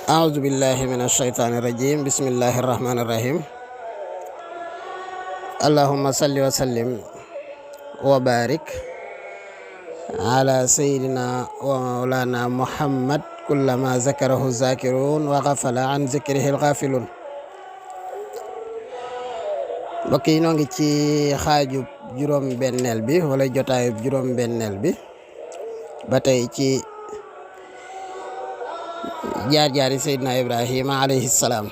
أعوذ بالله من الشيطان الرجيم بسم الله الرحمن الرحيم اللهم صل وسلم وبارك على سيدنا ومولانا محمد كلما ذكره الذاكرون وغفل عن ذكره الغافلون. mbokk yi noo ngi ci xaaju juróom-benneel bi wala jotaayu juróom-benneel bi ba tey ci jaar-jaari Seydina Ibrahima alayhi salaam.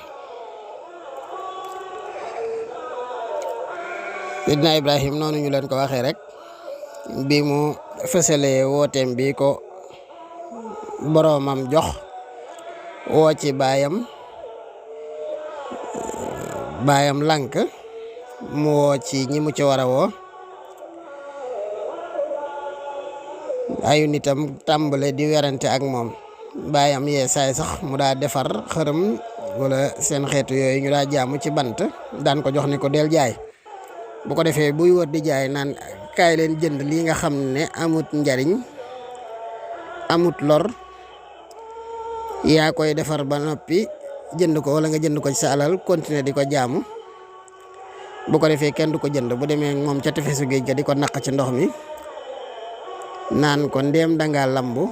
Seydina Ibrahima noonu ñu leen ko waxee rek bi mu fësalee wooteem bi ko boroomam jox woo ci baayam lànk mu woo ci ñi mu ci war a woo ayu nitam tàmbale di werante ak moom. baayam yee saay sax mu daa defar xërëm wala seen xeetu yooyu ñu daa jaamu ci bant daan ko jox ne ko del jaay bu ko defee buy wër di jaay naan kaay leen jënd lii nga xam ne amut njariñ amut lor yaa koy defar ba noppi jënd ko wala nga jënd ko ci sa alal continuer di ko jaamu. bu ko defee kenn du ko jënd bu demee moom ca tefesu géej ga di ko naq ci ndox mi naan ko ndéem danga lambu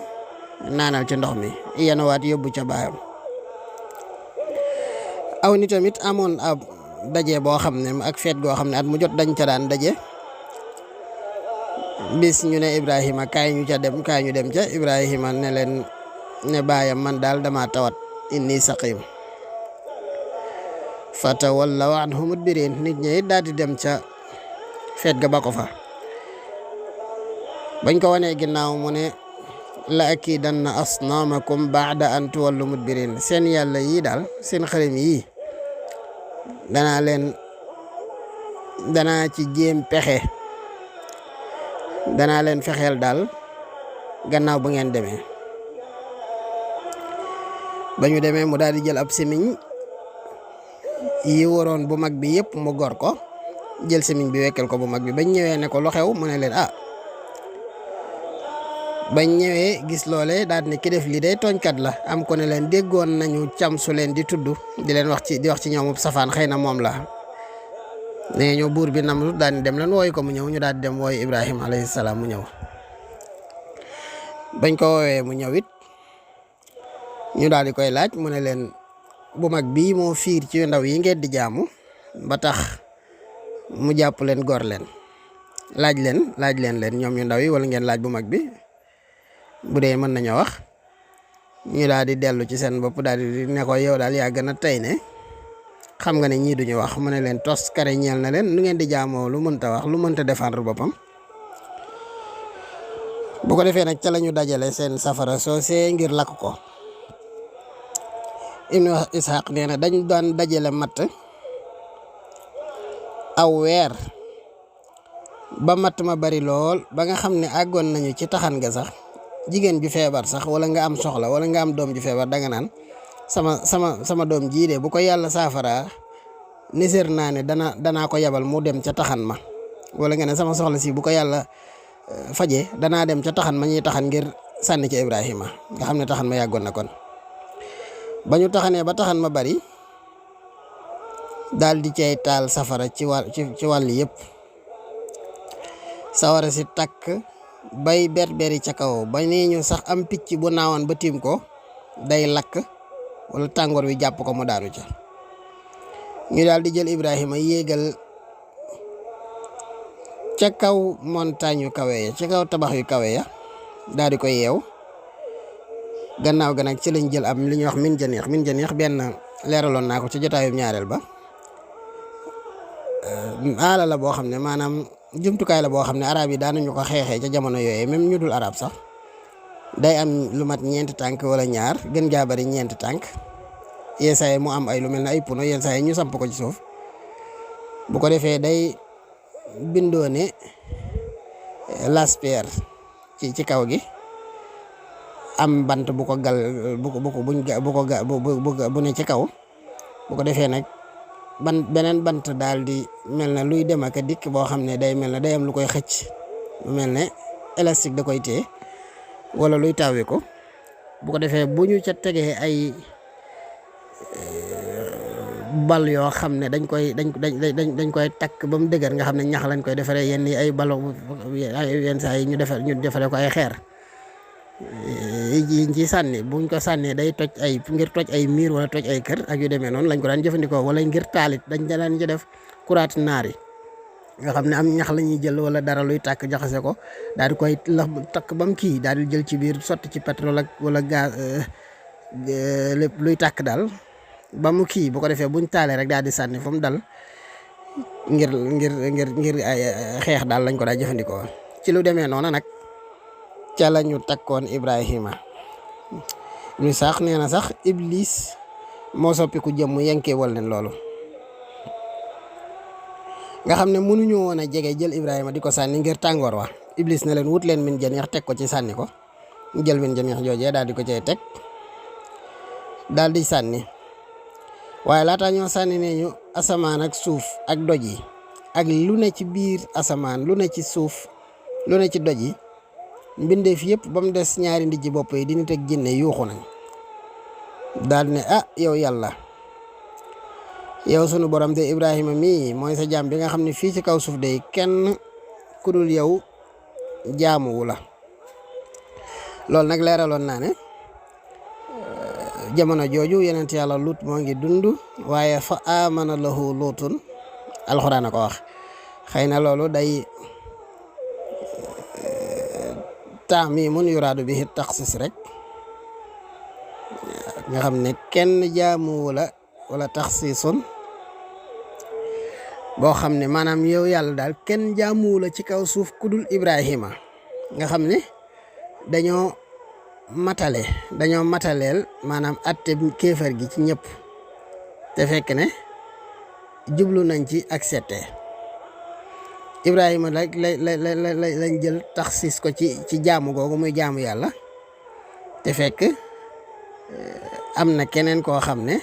naanal ci ndox mi yenuwaat yóbbu ca baayam. aw ni tamit amoon ab daje boo xam ne ak feet goo xam ne at mu jot dañ ca daan daje bis ñu ne Ibrahima kaay ñu dem ca Ibrahima ne leen ne baayam man daal dama tawat inni saqim fatawallaw anhu mudbirin. nit ñi daal di dem ca feet ga ba ko fa bañ ko wanee ginnaaw mu ne la akidanna asnaamakum baada an tuwallu mudbirin. seen yàlla yii daal seen xërëm yii danaa ci jéem pexe danaa leen fexeel daal gannaaw bu ngeen demee. ba ñu demee mu daal di jël ab semiñ yi waroon bu mag bi yëpp mu gor ko jël semiñ bi wekkel ko bu mag bi bañ ñëwee ne ko lu xew mu ne leen bañ ñëwee gis loole daal ne ki def lii day tooñkat la. am ko ne leen déggoon nañu cam su leen di tudd di wax ci ñoom safaan xëy na moom la nee ñoo buur bi Namrud daal di dem leen wooyu ko mu ñëw ñu daal di dem wooyu Ibrahima alayhi salaam mu ñëw. bañ ko woowee mu ñëw it ñu daal di koy laaj mu ne leen bu mag bii moo fiir ci ndaw yi ngeen di jaamu ba tax mu jàpp leen gor leen laaj leen ñoom ñu ndaw yi wala ngeen laaj bu mag bi bu dee mën nañoo wax. ñu daal di dellu ci seen bopp daal di ne ko yow daal yaa gën a tey ne xam nga ne ñii duñu wax. mu ne leen tos kare ñeel na leen nu ngeen di jaamoo lu mënta wax lu mënta défendre boppam. bu ko defee nag ca la ñu dajale seen safara soosee ngir lakk ko. Ibnu Ishaq nee na dañ daan dajale matt aw weer ba matt ma bari lool ba nga xam ne àggoon nañu ci taxan ga sax jigéen ju feebar sax wala nga am soxla wala nga am doom ju feebar danga naan sama doom jii de bu ko yàlla saafara nisér naa ne danaa ko yabal mu dem ca taxan ma. wala nga ne sama soxla si bu ko yàlla faje danaa dem ca taxan ma ñuy taxan ngir sànni ci Ibrahima nga xam ne taxan ma yàggoon na kon. ba ñu taxanee ba taxan ma bari daal di cay taal safara ci wàll yëpp. sawara si takk bay berberi ca kaw ba nee ñu sax am picc bu naawoon ba tiim ko day lakk wala tàngoor wi jàpp ko mu daanu ca. ñu daal di jël Ibrahima yéegal ca kaw montagne yu kawe ya ca kaw tabax yu kawe ya daal di koy yeew. gannaaw ga nag ci lañ jël am li ñuy wax min janiix benn leeraloon naa ko ci jotaayum ñaareel ba. aala la boo xam ne maanaam jumtukaay la boo xam ne arab yi daanuñu ko xeexee ca jamono yooyu même ñu dul arab sax day am lu mat ñeenti tànk wala ñaar gën gaa bari ñeenti tànk. yenn saa yi mu am ay lu mel ne ay puno yenn saa yi ñu samp ko ci suuf. bu ko defee day bindoo ne lasper ci kaw gi am bant bu ko gal bu ne ci kaw. bu ko defee nag beneen bant daal di mel na luy dem ak a dikk boo xam ne day mel ne day am lu koy xëcc lu mel ne élastique da koy téye wala luy tawee ko bu ko defee bu ñu ca tegee ay bal yoo xam ne dañ koy takk ba mu dëgër nga xam ne ñax lañ koy defaree yenn yi ay balo yenn saa yi ñu defale ko ay xeer yiñ ci sànni buñ ko sànnee day toj ngir toj ay miir wala toj ay kër ak yu demee noonu lañ ko daan jëfandikoo wala ngir taalit dañ daan ci def kuraati naar yi nga xam ne am ñax la ñuy jël wala dara luy tàkk jaxase ko daal di koy takk ba mu kii daal di jël ci biir sotti ci pétrole ak wala gaz lépp luy tàkk daal ba mu kii bu ko defee buñ taalee rek daal di sànni fu mu dal ngir ay xeex daal lañ ko daa jëfandikoo ci lu demee noonu nag ca la ñu takkoon Ibrahima ñu sax nee na sax Iblis moo soppiku jëmm yenkee wal leen loolu nga xam ne mënuñu woon a jege jël Ibrahima di ko sànni ngir tàngoor wa Iblis ne leen wut leen min janiix teg ko ci sànni ko ñu jël min janiix joojee daal di ko cay teg daal di sànni waaye laata ñoo sànni ne ñu asamaan ak suuf ak doj yi ak lu ne ci biir asamaan lu ne ci suuf lu ne ci doj yi mbindeef yëpp ba mu des ñaari ndijji bopp yi di nit ak jinne yuuxu nañ daal ne yow yàlla yow sunu borom de Ibrahima mii mooy sa jaam bi nga xam ne fii ci kaw suuf de kenn ku dul yow jaamuwu la loolu nag leeraloon naa ne jamono jooju yonent yàlla Luut moo ngi dund waaye fa amana lahu luutun alxuraan a ko wax xëy na loolu day taamimun yuraadu bihi taxsis rek nga xam ne kenn jaamuwu la wala taxsisun boo xam ne maanaam yow yàlla daal kenn jaamuwu la ci kaw suuf ku dul Ibrahima nga xam ne dañoo mataleel maanaam atte kéefar gi ci ñëpp te fekk ne jublu nañ ci ak sette Ibrahima lañ jël taxsis ko ci jaamu googu muy jaamu yàlla te fekk am na keneen koo xam ne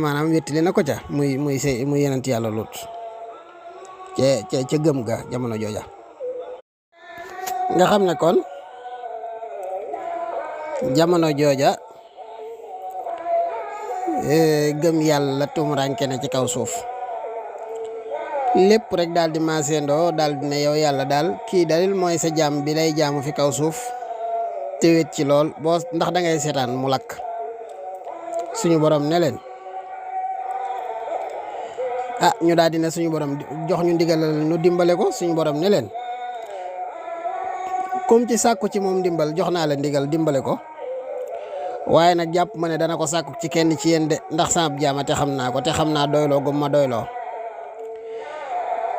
maanaam wettali na ko ca muy yenent yàlla Luut ca gëm ga jamono jooja nga xam ne kon jamono jooja gëm yàlla tumuranke na ci kaw suuf lépp rek daal di maasendoo daal di ne yow yàlla daal kii dalil mooy sa jaam bi lay jaamu fi kaw suuf te wét ci lool boo ndax da ngay seetaan mu lakk suñu borom ne leen ñu daal di ne suñu borom jox ñu ndigalal nu dimbale ko suñu borom ne leen comme ci sàkku ci moom dimbal jox naa la ndigal dimbale ko waaye nag jàpp ma ne dana ko sàkku ci kenn ci yéen de ndax sama jaama te xam naa ko te xam naa doyloo gum ma doyloo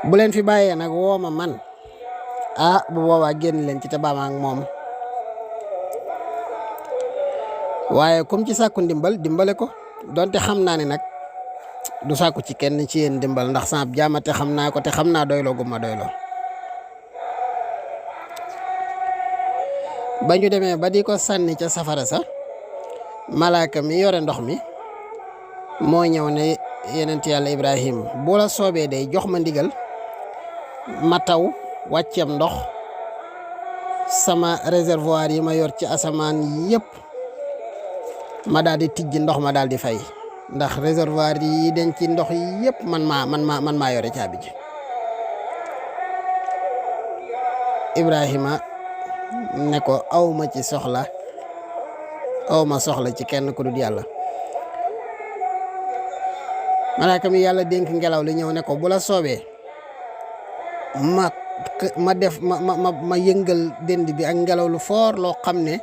bu leen fi bàyyee nag woo ma man bu boobaa génn leen ci te baama ak moom waaye comme ci sàkku ndimbal dimbale ko donte xam naa ne nag du sàkku ci kenn ci yéen dimbal ndax sama jaama te xam naa ko te xam naa doyloo gum ma doyloo ba ñu demee ba di ko sànni ca safara sa malaaka mi yore ndox mi moo ñëw ne yenent yàlla Ibrahim bu la soobee day jox ma ndigal ma taw wàcceem ndox sama réservoir yi ma yor ci asamaan yëpp ma daal di tijji ndox ma daal di fay ndax réservoir yi denc ci ndox yëpp man maa yore caabi ji Ibrahima ne ko awma ci soxla awma soxla ci kenn ku dul yàlla malaaka mi yàlla dénk ngelaw li ñëw ne ko bu la soobee ma yëngal dënd bi ak ngelaw lu foor loo xam ne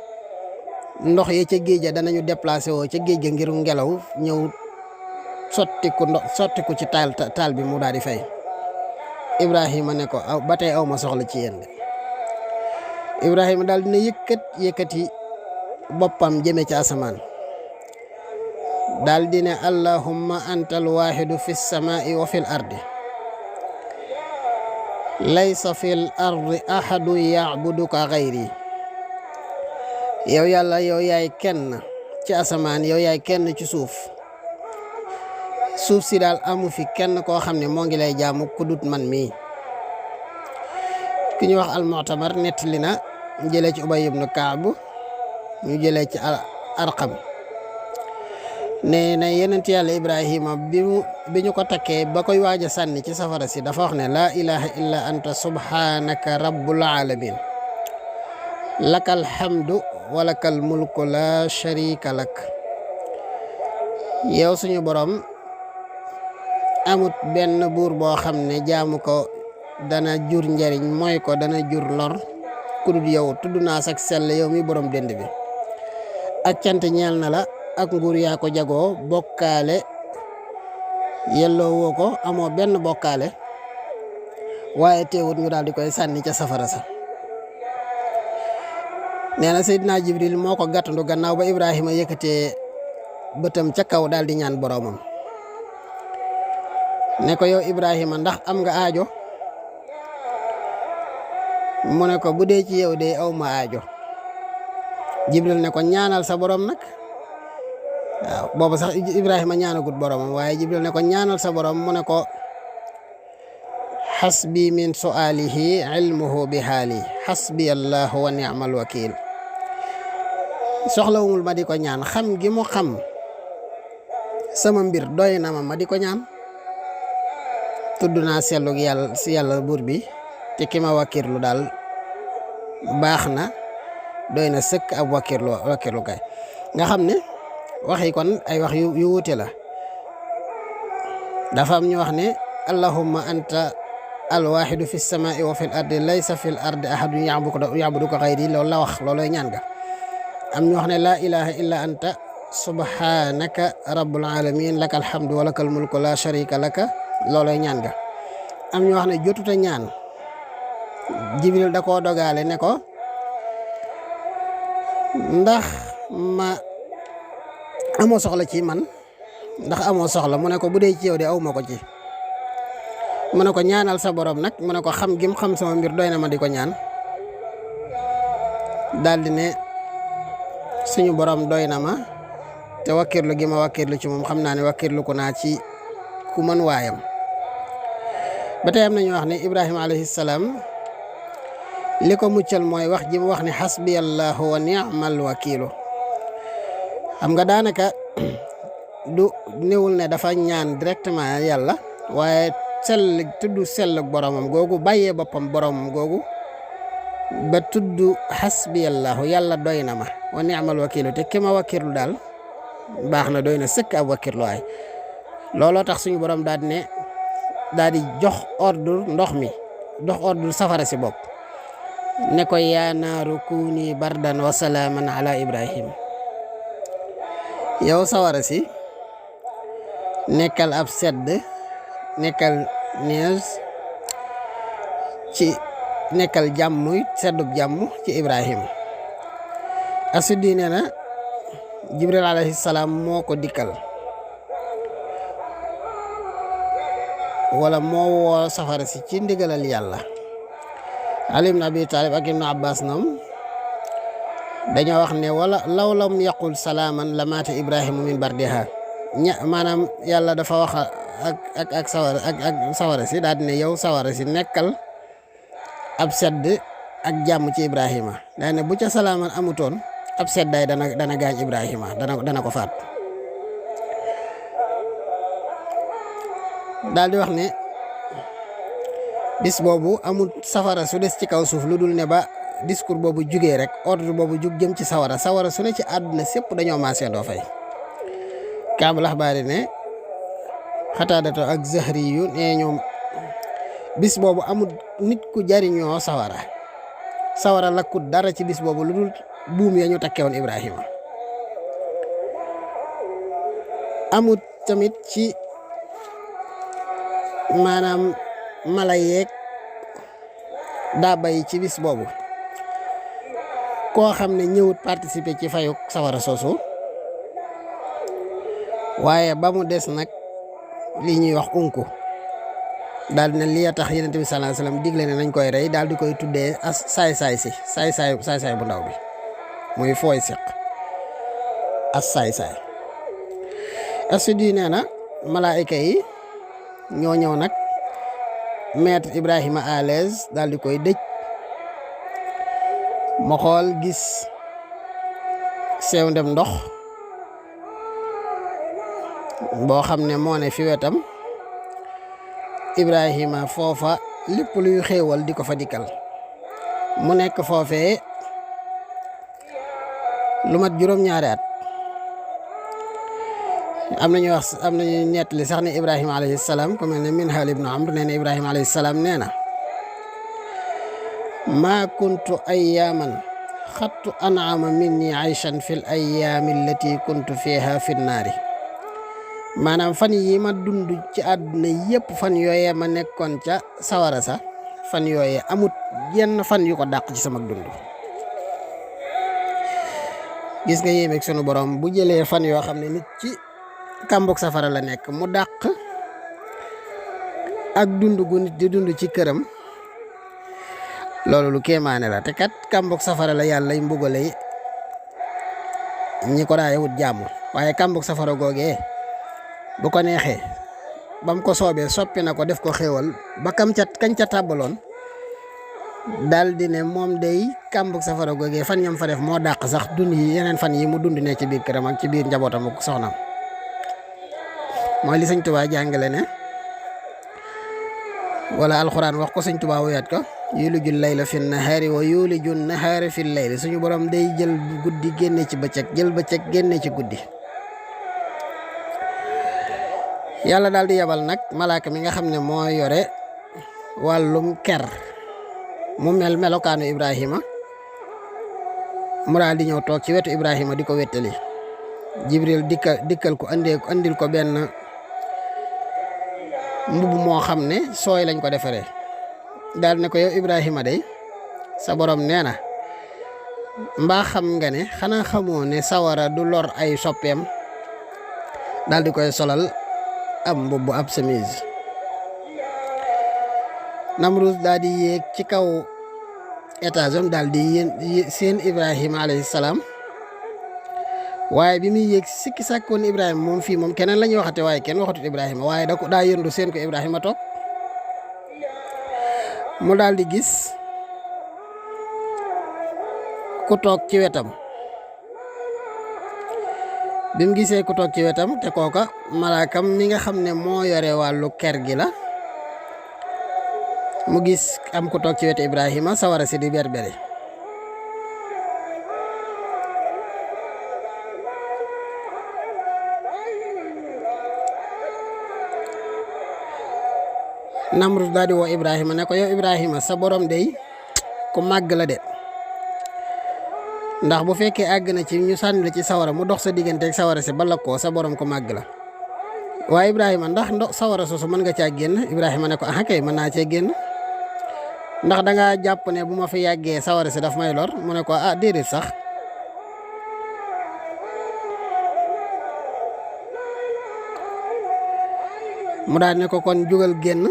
ndox ya ca géej ga danañu déplacé woo ca géej ga ngir ngelaw ñëw sottiku ci taal bi mu daal di fay Ibrahima ne ko ba tey awma soxla ci yéen Ibrahima daal dina yëkkati boppam jëme ci asamaan daal di ne allahumma antal waaxidu fi samaa'i wa fil ardi laysa fil ardi ahadu ya'buduka ghayri yow yàlla yow yaay kenn ci asamaan yow yaay kenn ci suuf si daal amu fi kenn koo xam ne moo ngi lay jaamu ku dut man mii ki ñuy wax al-Mu'tamar nettali na jëlee ci Ubay ibn Ka'b ñu jëlee ci Arqam ne na yenent yàlla Ibrahima bi ñu ko takkee ba koy waaj a sànni ci safara si dafa wax ne laa ilaha illa anta subhanaka rabbul alamin lakal hamdu walakal mulku la sharika lak. yow suñu borom amut benn buur boo xam ne jaamu ko dana jur njariñ mooy ko dana jur lor kudut yow tudd naa sak sell yow mi borom dend bi ak cant ñeel na la ak nguur yaa ko jagoo bokkaale yelloo woo ko amoo benn bokkaale waaye teewut ñu daal di koy sànni ca safara sa. nee na Seydina Jibril moo ko gàttandu gannaaw ba Ibrahima yëkkatee bëtam ca kaw daal di ñaan boroomam ne ko yow Ibrahima ndax am nga aajo mu ne ko bu dee ci yow de aw ma aajo. Jibril ne ko ñaanal sa borom nag waaw booba sax Ibrahima ñaanagut boromam waaye Jibril ne ko ñaanal sa borom mu ne ko xasbi min su'alihi ilmuhu bi haali xasbi allahu wa ni'mal wakil. soxlawumul ma di ko ñaan xam gi mu xam sama mbir doy na ma di ko ñaan. tudd naa sellug yàlla si yàlla buur bi te ki ma wakkirlu daal baax na doy na sëkk ab wakkirlu kay nga xam ne wax yi kon ay wax yu wuute la. dafa am ñu wax ne allahumma anta alwaxidu fi samai wa fil ardi laysa fil ardi ahadun ya'buduka xayri loolu la wax looloy ñaan ga. am ñu wax ne laa ilaha illa anta subhanaka rabbul alamin lakal hamdu wa lakal mulku la sharika laka looloy ñaan ga. am ñu wax ne jotuta ñaan Jibril da koo dogaale ne ko ndax ma amoo soxla ci man ndax amoo soxla mu ne ko bu dee ci yow de aw ma ko ci. mu ne ko ñaanal sa borom nag mu ne ko xam gim xam sama mbir doy na ma di ko ñaan. daal di ne suñu borom doy na ma te wakkirlu gi ma wakkirlu ci moom xam naa ne wakkirlu ko naa ci ku mën waayam. ba tey am nañu wax ne Ibrahima alayhi salaam li ko muccal mooy wax ji mu wax ne xasbiyallahu wa ni'mal wakiilu. xam nga daanaka du néewul ne dafa ñaan directement yàlla waaye tudd sell boromam googu bàyyee boppam boromam googu ba tudd xasbiyallahu yàlla doy na ma wa ni'mal wakiilu te ki ma wakiirlu daal baax na doy na sëkk ab wakiirlu waay. looloo tax suñu borom daal di jox ordre ndox mi jox ordre safara si bopp ne ko yaa naaru kuuni bardan wa salaaman ala Ibrahim. yow sawara si nekkal ab sedd nekkal nees ci nekkal jàmm seddub jàmm ci Ibrahim. Asuddi nee na Jibril alayhi salaam moo ko dikkal wala moo woo safara si ci ndigalal yàlla. Ali ibn Abi Talib ak Ibn Abbas ñoom dañoo wax ne wala law lam yaqul salaaman la maata Ibrahima min bardiha maanaam yàlla dafa wax ak sawara si daal di ne yow sawara si nekkal ab sedd ak jàmm ci Ibrahima daa ne bu ca salaaman amutoon ab seddaay dana gaañ Ibrahima dana ko faat. daal di wax ne bis boobu amul safara su des ci kaw suuf lu dul ne ba discours boobu jugee rek ordre boobu jug jëm ci sawara su ne ci àdduna sépp dañoo maasee doo fay. Kaabul axbaari ne Xataadatu ak Zahri yu nee ñoom bis boobu amul nit ku jariñoo sawara lakkut dara ci bis boobu lu dul buum ya ñu takkewoon Ibrahima. amut tamit ci maanaam mala yeeg daaba yi ci bis boobu koo xam ne ñëwut participer ci fayuk sawara soosu waaye ba mu des nag li ñuy wax unku daal dina li tax Yonent bi sallallahu alayhi wasallam digle ne nañ koy rey daal di koy tuddee as saay-saay bu ndaw bi muy fooy siq as saay-saay. Asudi nee na malaayika yi ñoo ñëw nag mettre Ibrahima à l'aise daal di koy dëj ma xool gis sew ndem ndox boo xam ne moo ne fi wetam Ibrahima foofa lépp luy xéewal di ko fa dikkal mu nekk foofee lu mat juróom-ñaari at. am nañu nettali sax ne Ibrahima alayhi salaam ku mel ne Minhal ibnu Amr nee na Ibrahima alayhi salaam nee na maa kuntu ayyaaman xattu an'ama minni ayshan fil ayyaami allati kuntu fiha fi naari. maanaam fan yi ma dund ci àdduna yëpp fan yooyee ma nekkoon ca sawara sa fan yooyee amut yenn fan yu ko dàq ci sama dund. gis nga yéemeeg sunu borom bu jëlee fan yoo xam ne nit ci kàmbug safara la nekk mu dàq ak dund gu nit di dund ci këram, loolu lu kéemaane la. te kat kàmbug safara la yàlla y mbugale ñi ko daaye wut jàmm, waaye kàmbug safara googee bu ko neexee bam ko soobee soppi na ko def ko xéewal ba kañ ca tàbbaloon daal di ne moom day kàmbug safara googee fan yam fa def moo dàq sax dund yi yeneen fan yi mu dund ne ci biir këram ak ci biir njabootam ak soxnaam. mooy li sëñ Tuubaa jàngale ne wala alxuraan wax ko sëñ Tuubaa wuyaat ko yulijul layla fi nahaari wa yulijul nahaari fi layli. suñu borom day jël guddi génne ci bëccëg, jël bëccëg génne ci guddi. yàlla daal di yabal nag malaaka mi nga xam ne moo yore wàllum ker mu mel melokaanu Ibrahima mu daal di ñëw toog ci wetu Ibrahima di ko wettali. Jibril dikkal ko andil ko benn mbubb moo xam ne sooy lañ ko defaree daal ne ko yow Ibrahima day sa borom nee na mbaa xam nga ne xanaa xamoo ne sawara du lor ay soppeem. daal di koy solal am mbubb ab chemise. Namrud daal di yéeg ci kaw étage am daal di seen Ibrahima alayhi salaam, waaye bi muy yéeg sikki sàkkoon Ibrahima moom fii moom keneen la ñuy waxate waaye kenn waxatut Ibrahima, waaye daa yëndu seen ko Ibrahima toog mu daal di gis ku toog ci wetam. bi mu gisee ku toog ci wetam te kooka malaakam mi nga xam ne moo yore wàllu ker gi la, mu gis am ku toog ci wetu Ibrahima sawara si di berberi. Namrud daal di woo Ibrahima ne ko yow Ibrahima sa borom dey ku màgg la de, ndax bu fekkee àgg na ci ñu sànni la ci sawara mu dox sa digganteeg sawara si bala koo sa borom ko màgg la. waaye Ibrahima ndax sawara soosu mën nga caa génn? Ibrahima ne ko ah kay mën naa cee génn, ndax da ngaa jàpp ne bu ma fi yàggee sawara si daf may lor? mu ne ko ah déedéet sax. mu daal ne ko kon jugal génn.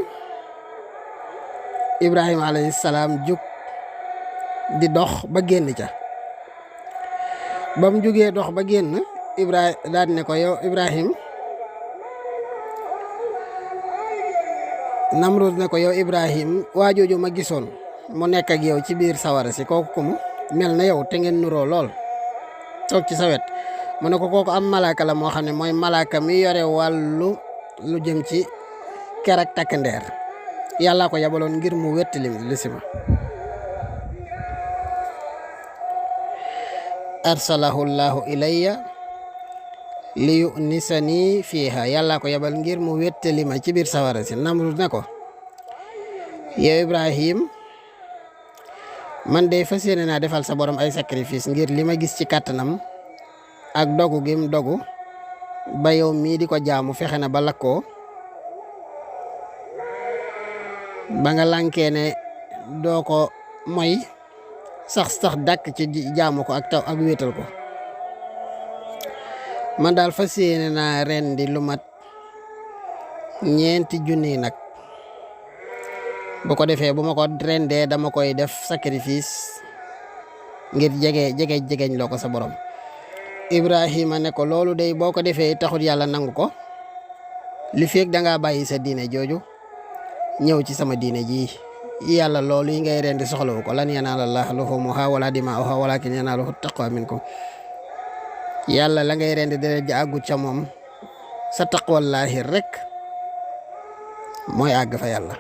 Ibrahima alayhi salaam jug di dox ba génn ca. ba mu jugee dox ba génn Ibrahima daal ne ko yow Ibrahim. Namrud ne ko yow Ibrahim waa jooju ma gisoon mu nekk ak yow ci biir sawara si kooku ku mu mel na yow te ngeen nuroo lool toog ci sa wet. mu ne ko kooku am malaaka la moo xam ne mooy malaaka mi yore wàllu lu jëm ci ker ak takk ndeer. yàllaa ko yabaloon ngir mu wettali li si ma. arsalahu llahu ilayya li yunisani fiiha. yàllaa ko yabal ngir mu wettali ma ci biir sawara si. Namrud ne ko yow Ibrahim man de fas yéene naa defal sa borom ay sacrifice ngir li ma gis ci kàttanam ak dogu gim dogu ba yow mii di ko jaamu fexe na ba lakkoo ba nga lànkee ne doo ko moy sax dàkk ci jaamu ko ak taw ak wéetal ko. man daal fas yéene naa rendi lu mat 4,000 nag. bu ko defee bu ma ko rendee dama koy def sacrifice ngir jegeñ loo ko sa borom. Ibrahima ne ko loolu day boo ko defee taxut yàlla nangu ko li feeg da ngaa bàyyi sa diine jooju ñëw ci sama diine ji. yàlla loolu yi ngay rendi soxlawu ko. lan yanaala llaaha luhuumuhaa wala dimaa'uhaa walaakin yanaaluhu taqwa minkum. yàlla la ngay rendi deret ji àggut ca moom sa taqwallaahi rek mooy àgg fa yàlla.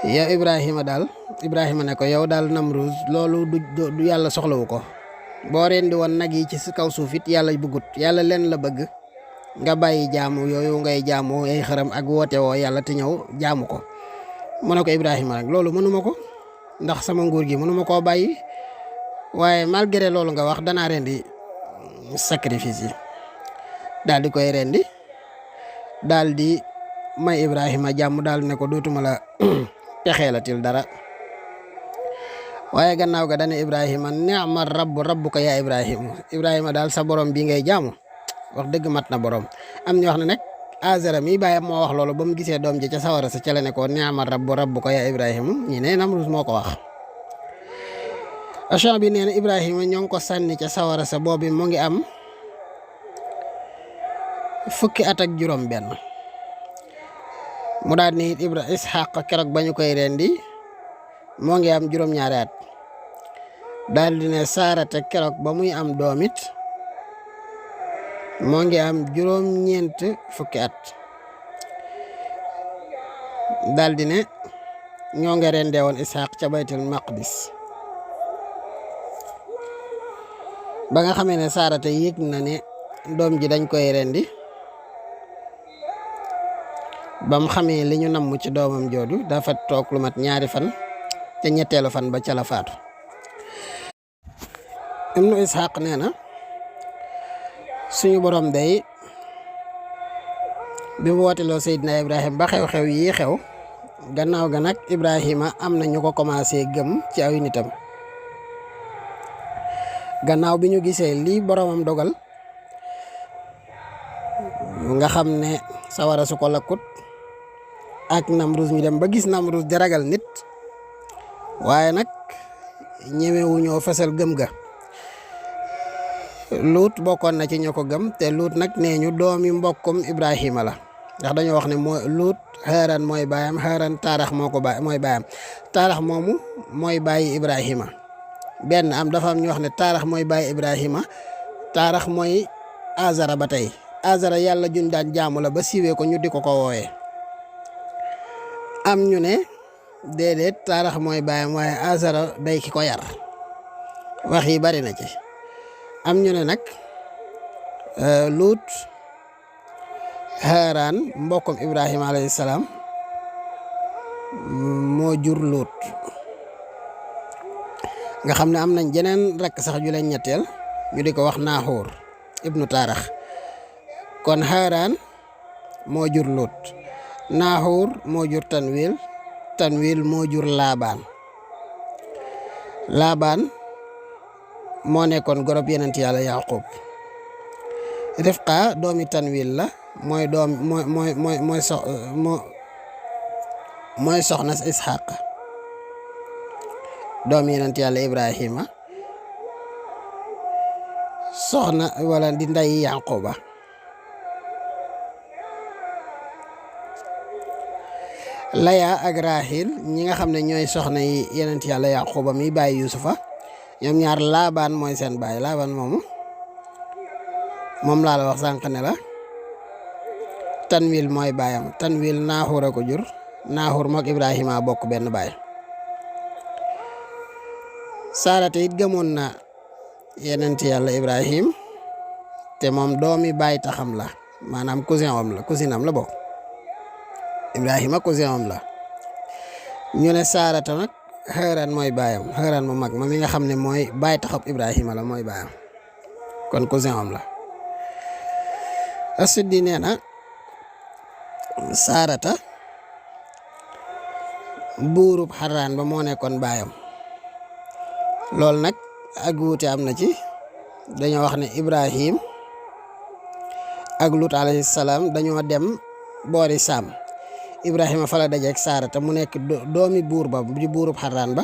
yow Ibrahima daal Ibrahima ne ko yow daal Namruus loolu du yàlla soxlawu ko boo rendi woon nag yi ci kaw suuf it yàlla bëggut yàlla leen la bëgg nga bàyyi jaamu yooyu ngay jaamu ay xaram ak woote woo yàlla te ñëw jaamu ko. mu ne ko Ibrahima nag loolu mënuma ko ndax sama nguur gi mënuma koo bàyyi waaye malgré loolu nga wax danaa rendi sacrifice yi daal di koy rendi daal di may Ibrahima jàmm daal ne ko dootuma la pexeelatil dara. waaye gannaaw ga dane Ibrahima ni'ma rabbuka yaa Ibrahima daal sa borom bii ngay jaamu wax dëgg mat na borom. am ñu wax ne nag Azara mi bàyyam moo wax loolu ba mu gisee doom ji ca sawara sa ca la ne ko ni'ma rabbuka yaa Ibrahima ñi ne Namruus moo ko wax. Achan bi nee na Ibrahima ñoo ngi ko sànni ca sawara sa boobu mu ngi am fukki at ak juróom benn mu daal ni Isxaq keroog ba ñu koy rendi moo ngi am juróom-ñaari at daal di ne Saarata keroog ba muy am doom it moo ngi am juróom-ñeent fukki at daal di ne ñoo ngi rendee woon Isxaq ca baytul maqdis ba nga xamee ne Saarata yëg na ne doom ji dañ koy rendi ba mu xamee li ñu namm ci doomam jooju dafa toog lu mat ñaari fan te ñetteelu fan ba ca la faatu. Ibnu Ishaq nee na suñu borom day bi mu wooteloo Seydina Ibrahima ba xew-xew yi xew gannaaw ga nag Ibrahima am na ñu ko commencé gëm ci aw nitam gannaaw bi ñu gisee lii boromam dogal nga xam ne sawara su ko lakkut ak Namruus ñu dem ba gis Namruus di ragal nit waaye nag ñemewu ñoo fesal gëm ga. Luut bokkoon na ci ñoo ko gëm te Luut nag nee ñu doomi mbokkum Ibrahima la ndax dañoo wax ne mooy Luut Haaran mooy baayam Haaran Taarax moo ko mooy baayam Taarax moomu mooy bàyyi Ibrahima benn am dafa am ñu wax ne Taarax mooy bàyyi Ibrahima Taarax mooy Azara ba tey Azara yàlla juñ daan jaamu la ba siiwee ko ñu di ko wooyee. am ñu ne déedéet Taarax mooy baayam waaye Azara day ki ko yar wax yi bari na ci. am ñu ne nag Luut Haaran mbokkum Ibrahima alayhi salaam moo jur Luut nga xam ne am nañ jeneen rekk sax ju leen ñetteel ñu di ko wax Naaxuur ibnu Taarax kon Haaran moo jur Luut Naaxuur moo jur Tanwiil moo jur Laabaan moo nekkoon gorob yenent yàlla Yaqub Rifqa doomi Tanwiil la mooy doom mooy soxna si Isxaq doomi yenent yàlla Ibrahima soxna wala di nday Yaquba Laya ak Rahil ñi nga xam ne ñooy soxna yi yenent yàlla Yaquba mi bàyyi Yusufa ñoom ñaar Laabaan mooy seen baay Laabaan moom laa la wax sànq ne la Tanwiil mooy baayam Tanwiil Naaxuur a ko jur Naaxuur mook Ibrahima bokk benn baay. Saarata it gëmoon na yenent yàlla Ibrahim te moom doomi baay taxam la maanaam cousin am la bokk Ibrahima cousin am la ñu ne Saarata nag Haaran mooy baayam Haaran mu mag ma mi nga xam ne mooy baay taxab Ibrahima la mooy baayam kon cousin am la. As-Suddi nee na Saarata buurub Xaraan ba moo nekkoon baayam loolu nag ak wuute am na ci dañoo wax ne Ibrahim ak Lut alayhi salaam dañoo dem boori Saam Ibrahima fa la dajeek Saarata mu nekk doomi buur ba di buurub Xaraan ba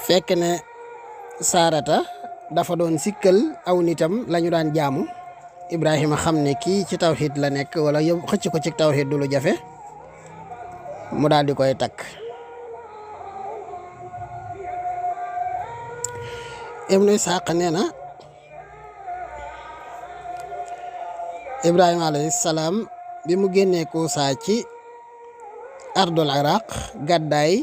fekk ne Saarata dafa doon sikkal aw nitam lañu daan jaamu Ibrahima xam ne kii ci tawxiid la nekk wala yow xëcc ko ci tawxiid du lu jafe mu daal di koy takk ibnu Isaaq nee na Ibrahima alayhi salaam bi mu génnee Kuusa ci ardul Iraq gàddaay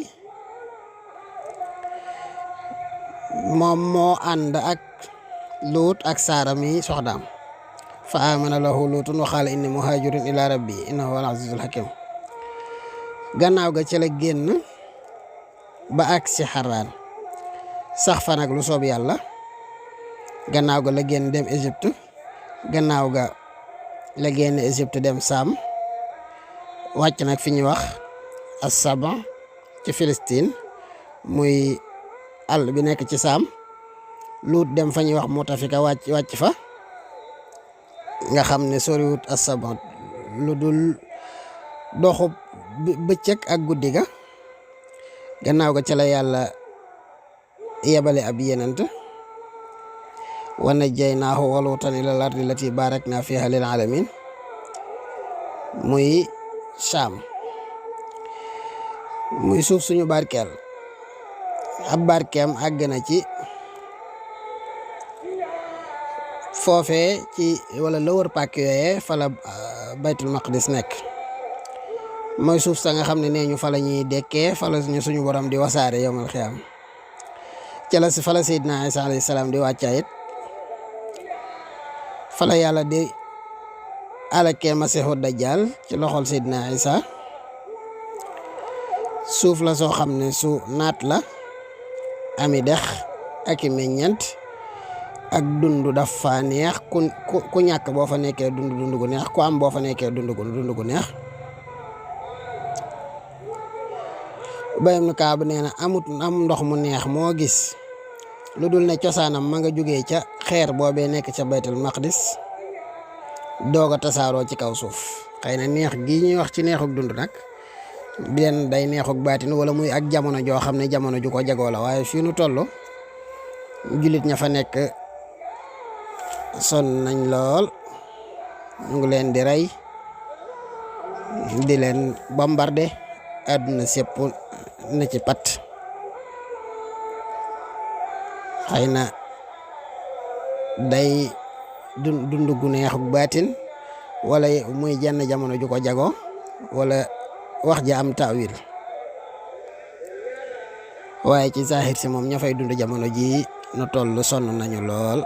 moom moo ànd ak Luut ak Saara mi soxnaam fa amana lahu luutun wa qaala inni muhaajirun ila rabbi innahu huwal azizul hakim gannaaw ga ci la génn ba ak si Xaraan sax fa nag lu soob yàlla gannaaw ga la génn dem Égypte gannaaw ga la génn Égypte dem Saam wàcc nag fi ñuy wax as-Saba ci Palestine muy àll bi nekk ci Saam Luut dem fa ñuy wax Mutafika wàcc fa nga xam ne soriwut as-Saba lu dul doxub bëccëg ak guddi ga gannaaw ga ca la yàlla yebale ab yenant wa najjaynaahu wa Luutan ilal ardi lati barakna fiha lil alamin muy Saam muy suuf suñu barkeel ab barkeem àgg na ci foofee ci wala la wër pàkk yooyee fa la baytul maqdis nekk mooy suuf sa nga xam ne nee ñu fa la ñuy dekkee fa la ñu suñu borom di wasaare yowmal xiyaam ca la si fa la Seydina Isa alayhi salaam di wàccaa it fa la yàlla di alakee masiixu dajjal ci loxol Seydina Isa suuf la soo xam ne su naat la ami dex ak i meññeent ak dund dafa neex ku ñàkk boo fa nekkee dund gu neex ku am boo fa nekkee dund gu neex bayam nu Kaab nee na am ndox mu neex moo gis lu dul ne cosaanam ma nga jógee ca xeer boobee nekk ca baytul maqdis doog a tasaaroo ci kaw suuf xëy na neex gii ñuy wax ci neexuk dund nag benn day neexuk baatin wala muy ak jamono joo xam ne jamono ju ko jagoo la waaye fii nu toll jullit ña fa nekk sonn nañ lool ñu ngi leen di rey di leen bombardé àdduna sépp na ci pat xëy na day dund gu neexuk baatin wala muy jenn jamono ju ko jagoo wala wax ja am taawil waaye ci zahir si moom ña fay dund jamono ji nu toll sonn nañu lool